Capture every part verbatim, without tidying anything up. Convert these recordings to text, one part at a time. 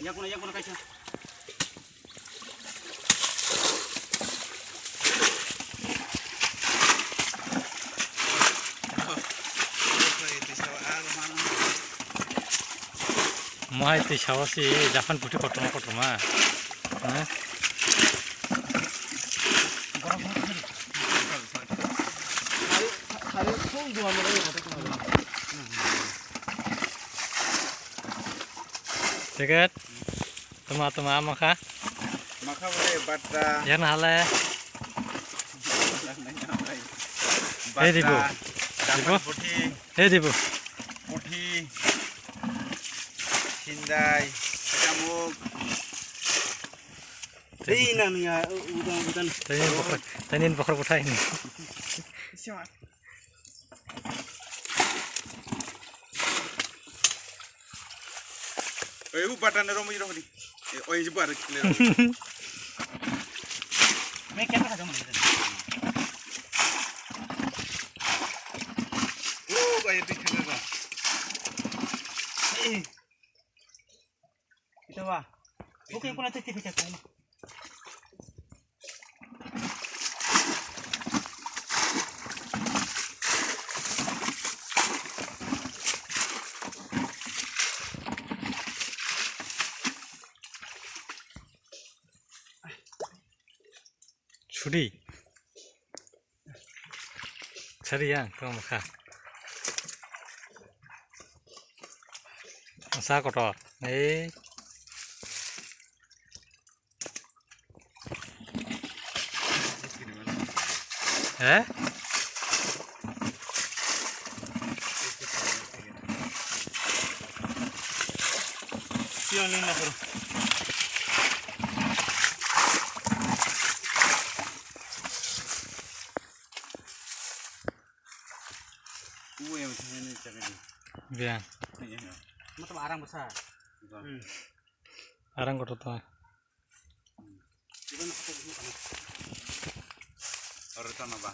Yakuna, yakuna kaisa. Mohai twi sawa si japan puthi kotorma kotorma. Ha? Tiket. Tuma tuma ama kha. Makha bole batra. Yan hale. Hey, Dibu. Batra, Dibu. Dapan puthi. Hey, Dibu. Puthi. Sindai. Chamuk. Hey, nang ya, udan, udan. Tani bokor, tani bokor buthai ni. Siapa? Oi, u button romo jiro ni. Eh, oi, jibar kile. Me kya kha jom. U bai tu kha. Ito ba. Oke, kuna tete pita kuma. Sudi. Sari yang, kau makan. Masa kotor. Eh. Eh? Biang. Matlab arang bwsa. Hmm. Arang kotor to. Oro tama ba.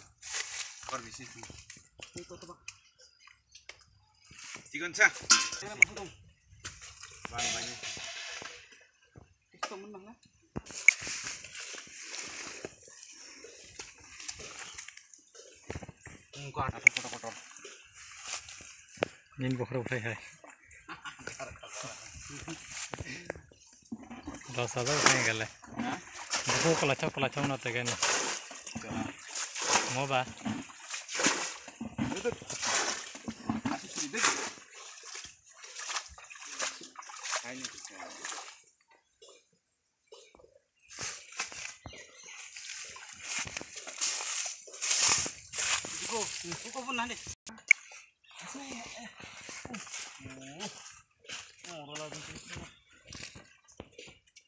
Kor bisi. Chigon cha. Bang bang. Kotor kotor. Nini bokhorok phai hai. Dos hajar phai gale. Ha? Buku kala chok kala chok na tegani. Mo ba. Hai ni.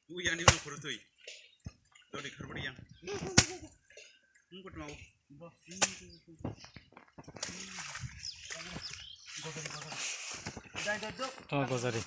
Ui, ani ulo khoro twi. Dodi kharbadi yang. Tama gozari.